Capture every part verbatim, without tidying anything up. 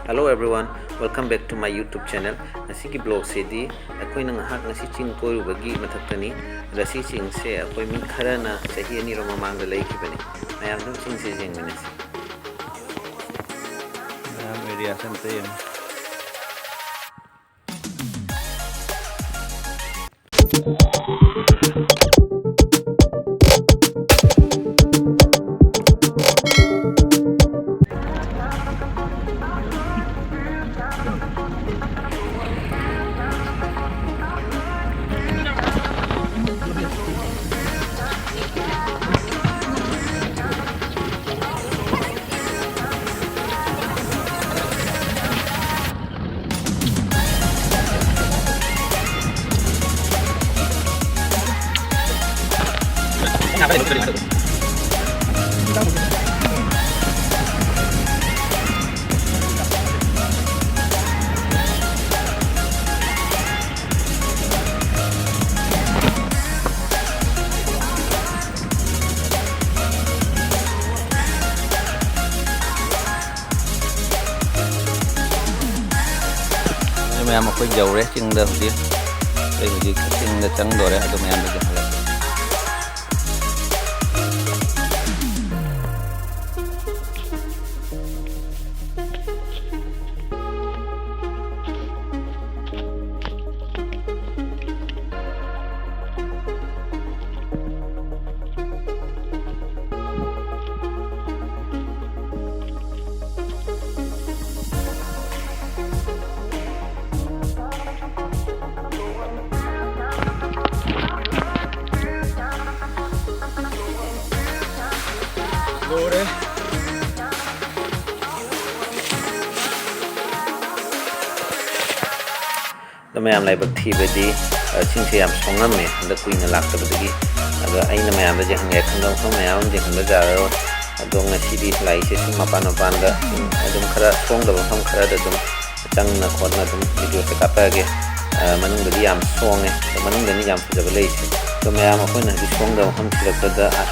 Hello everyone, welcome back to my YouTube channel. ꯉꯁꯤꯒꯤ vlogꯁꯤꯗꯤ ꯑꯩꯈꯣꯏꯅ ꯉꯥꯏꯍꯥꯛ ꯉꯁꯤ ꯆꯤꯡ ꯀꯣꯏꯔꯨꯕꯒꯤ ꯃꯊꯛꯇꯅꯤ꯫ ꯑꯗ ꯁꯤ ꯆꯤꯡꯁꯦ ꯑꯩꯈꯣꯏ ꯃꯤ ꯈꯔꯅ ꯆꯍꯤ ꯑꯅꯤꯔꯣꯝ ꯃꯃꯥꯡꯗ ꯂꯩꯈꯤꯕꯅꯤ꯫ ꯃꯌꯥꯝ ꯑꯗꯨꯝ ꯆꯤꯡꯁꯦ ꯌꯦꯡꯃꯤꯟꯅꯁꯤ꯫ ꯃꯌꯥꯝ areaꯁꯦ ꯑꯝꯇ ꯌꯦꯡꯉꯨ꯫ ꯑꯗꯨ ꯃꯌꯥꯝ ꯑꯩꯈꯣꯏ ꯌꯧꯔꯦ ꯆꯤꯡꯗ ꯍꯧꯖꯤꯛ꯫ ꯑꯩ ꯍꯧꯖꯤꯛ ꯆꯤꯡꯗ ꯆꯪꯗꯣꯔꯦ꯫ ꯑꯗꯨ ꯃꯌꯥꯝꯗꯨ ꯌꯦꯡꯍꯜꯂꯛꯀꯦ꯫ ꯂꯣꯏꯔꯦ꯫ ꯑꯗꯣ ꯃꯌꯥꯝ ꯂꯥꯏꯕꯛ ꯊꯤꯕꯗꯤ, ꯑ, ꯆꯤꯡꯁꯦ ꯌꯥꯝ ꯁꯣꯡꯉꯝꯃꯦ ꯍꯟꯗꯛ ꯀꯨꯏꯅ ꯂꯥꯛꯇꯕꯗꯒꯤ꯫ ꯑꯗꯣ ꯑꯩꯅ ꯃꯌꯥꯝꯗ ꯌꯦꯡꯍꯟꯒꯦ ꯈꯟꯕ ꯃꯐꯝ ꯃꯌꯥꯝ ꯑꯃ ꯌꯦꯡꯍꯟꯕ ꯌꯥꯔꯔꯣꯏ꯫ ꯑꯗꯣ ꯉꯁꯤꯗꯤ ꯂꯥꯛꯏꯁꯦ ꯁꯨꯝ ꯃꯄꯥꯟ ꯃꯄꯥꯟꯗ, ꯎꯝ, ꯑꯗꯨꯝ ꯈꯔ ꯁꯣꯡꯗꯕ ꯃꯐꯝ ꯈꯔꯗ ꯑꯗꯨꯝ ꯆꯪꯅ ꯈꯣꯠꯅ ꯑꯗꯨꯝ videoꯁꯦ ꯀꯥꯞꯄꯛꯑꯒꯦ꯫ ꯑ, ꯃꯅꯨꯡꯗꯗꯤ ꯌꯥꯝ ꯁꯣꯡꯉꯦ꯫ ꯑꯗꯣ ꯃꯅꯨꯡꯗꯅꯤ ꯌꯥꯝ ꯐꯖꯕ ꯂꯩꯔꯤꯁꯦ꯫ ꯑꯗꯣ ꯃꯌꯥꯝ ꯑꯩꯈꯣꯏꯅ ꯍꯧꯖꯤꯛ ꯁꯣꯡꯗꯕ ꯃꯐꯝ ꯊꯤꯔꯛꯄꯗ, ꯑ-,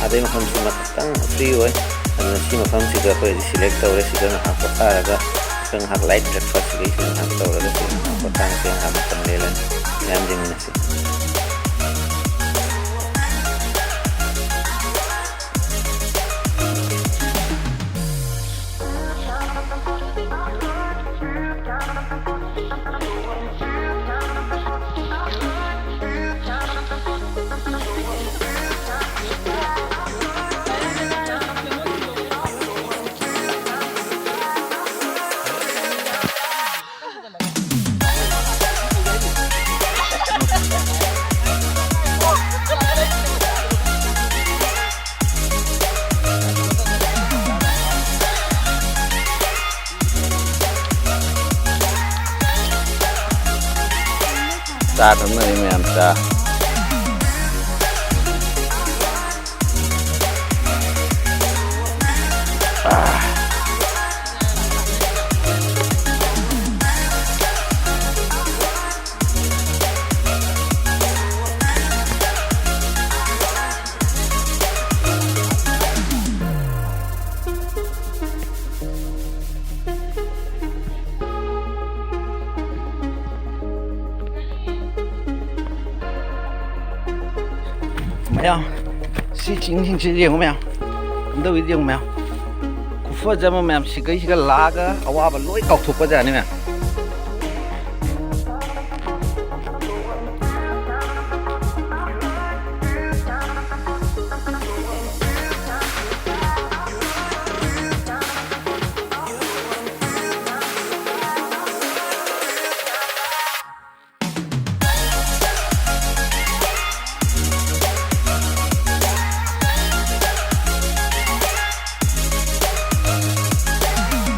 ꯑꯥꯗꯩ ꯃꯐꯝꯁꯤꯃ ꯈꯤꯇꯪ free ꯑꯣꯏ꯫ ꯑꯗꯨꯅ ꯁꯤ ꯃꯐꯝꯁꯤꯗ ꯑꯩꯈꯣꯏ ꯍꯧꯖꯤꯛ select ꯇꯧꯔꯦ꯫ ꯁꯤꯗ ꯉꯥꯏꯍꯥꯛ ꯄꯣꯊꯥꯔꯒ ꯉꯥꯏꯍꯥꯛ light breakfast ꯁꯤꯗꯩꯁꯤꯗ ꯉꯥꯏꯍꯥꯛ ꯇꯧꯔꯒ ꯁꯤ ꯉꯥꯏꯍꯥꯛ ꯄꯣꯊꯥꯔꯁꯤ, ꯉꯥꯏꯍꯥꯛ ꯃꯇꯝ ꯂꯦꯜꯂꯅꯤ꯫ ꯃꯌꯥꯝ ꯌꯦꯡꯃꯤꯟꯅꯁꯤ꯫ ꯆꯥ ꯊꯛꯅꯔꯤ ꯃꯌꯥꯝ ꯆꯥ꯫ ꯑꯥ꯫ ꯃꯌꯥꯝ, ꯁꯤ ꯆꯤꯡꯁꯤꯡꯁꯤ ꯌꯦꯡꯉꯨ ꯃꯌꯥꯝ, ꯀꯝꯗꯧꯋꯤꯗꯣ ꯌꯦꯡꯉꯨ ꯃꯌꯥꯝ, ꯈꯨꯐꯖ ꯑꯃ ꯃꯌꯥꯝ꯫ ꯁꯤꯒꯩꯁꯤꯒ ꯂꯥꯛꯑꯒ ꯑꯋꯥꯕ ꯂꯣꯏ ꯀꯥꯎꯊꯣꯛꯄꯖꯥꯠꯅꯤ ꯃꯌꯥꯝ꯫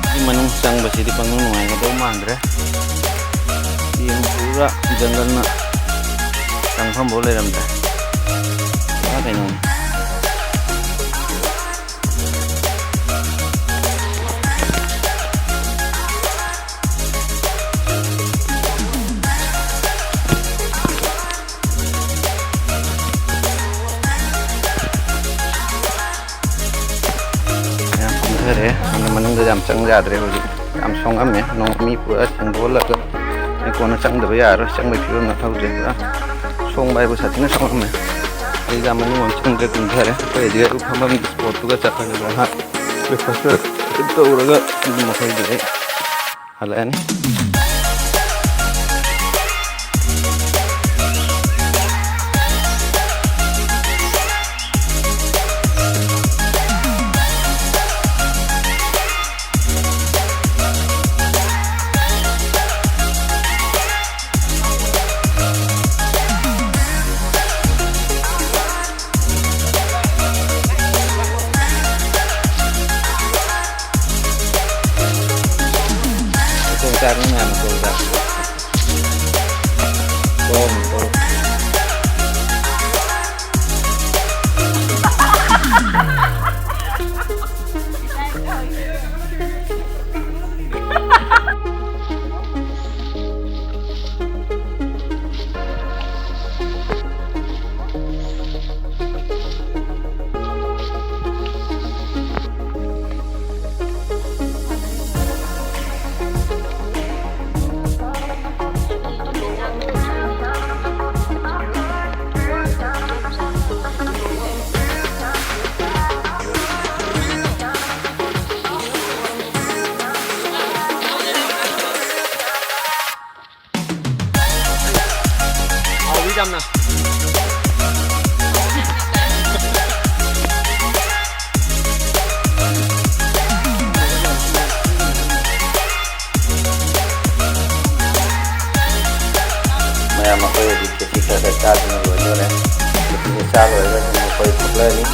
ꯁꯤ ꯃꯅꯨꯡ ꯆꯪꯕꯁꯤꯗꯤ ꯄꯪꯅꯨꯡ ꯅꯨꯡꯉꯥꯏꯒꯗꯧ ꯃꯥꯟꯗ꯭ꯔꯦ꯫ ꯌꯦꯡ ꯄꯨꯔꯥ ꯖꯪꯒꯜꯅ ꯆꯪꯐꯝꯐꯥꯎ ꯂꯩꯔꯝꯗ꯭ꯔꯦ꯫ ꯄꯨꯔꯥ ꯀꯩꯅꯣꯅꯤ꯫ ꯌꯥꯝ ꯀꯨꯝꯊꯔꯦ꯫ ꯑꯗꯨꯅ ꯃꯅꯨꯡꯗ ꯌꯥꯝ ꯆꯪ ꯌꯥꯗ꯭ꯔꯦ ꯍꯧꯖꯤꯛ꯫ ꯌꯥꯝ ꯁꯣꯡꯉꯝꯃꯦ꯫ ꯅꯣꯡ ꯃꯤ ꯄꯨꯔꯥ ꯁꯦꯡꯗꯣꯛꯍꯜꯂꯒ ꯑꯩ ꯀꯣꯟꯅ ꯆꯪꯗꯕ ꯌꯥꯔꯣꯏ꯫ ꯆꯪꯕꯩ ꯐꯤꯕꯝ ꯅꯠꯍꯧꯗ꯭ꯔꯦ꯫ ꯄꯨꯔꯥ ꯁꯣꯡꯕ ꯍꯥꯏꯕꯨ ꯁꯥꯊꯤꯅ ꯁꯣꯡꯉꯝꯃꯦ꯫ ꯑꯩ ꯌꯥꯝ ꯃꯅꯨꯡ ꯑꯃ ꯆꯪꯗ꯭ꯔꯦ, ꯀꯨꯝꯊꯔꯦ꯫ ꯑꯩꯈꯣꯏ ꯍꯧꯖꯤꯛ ꯑꯗꯨ ꯐꯝꯐꯝꯒꯤ ꯁ꯭ꯄꯣꯠꯇꯨꯒ ꯆꯠꯂꯒ ꯉꯥꯏꯍꯥꯛ ꯕ꯭ꯔꯦꯛꯐꯥꯁꯇ ꯇꯧꯔꯒ ꯑꯗꯨꯝ ꯃꯈꯣꯏꯗꯨꯗꯩ ꯍꯜꯂꯛꯑꯅꯤ꯫ ꯃꯇꯣꯡ ꯆꯥꯔꯅꯤ ꯃꯌꯥꯝ, ꯃꯇꯣꯡ ꯆꯥꯔꯅꯤ꯫ ꯇꯣꯝ, ꯇꯣꯝ꯫ ꯍꯥꯎꯋꯤ ꯌꯥꯝꯅ꯫ ꯃꯌꯥꯝ ꯑꯩꯈꯣꯏ ꯍꯧꯖꯤꯛ ꯈꯦꯆꯤ ꯈꯔ ꯈꯔ ꯆꯥꯗꯨꯅ ꯂꯣꯏꯗꯣꯔꯦ꯫ ꯈꯦꯆꯤꯁꯦ ꯆꯥ ꯂꯣꯏꯔꯒ ꯑꯗꯨꯝ ꯑꯩꯈꯣꯏ ꯊꯣꯛꯂꯛꯑꯅꯤ꯫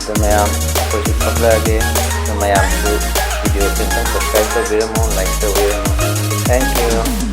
ꯑꯗꯣ ꯃꯌꯥꯝ ꯑꯩꯈꯣꯏꯁꯨ ꯊꯣꯛꯂꯛꯑꯒꯦ꯫ ꯑꯗꯣ ꯃꯌꯥꯝꯁꯨ ꯚꯤꯗꯤꯑꯣꯁꯦ ꯑꯝꯇꯪ subscribe ꯇꯧꯕꯤꯔꯝꯃꯣ, like ꯇꯧꯕꯤꯔꯝꯃꯣ꯫ Thank you꯫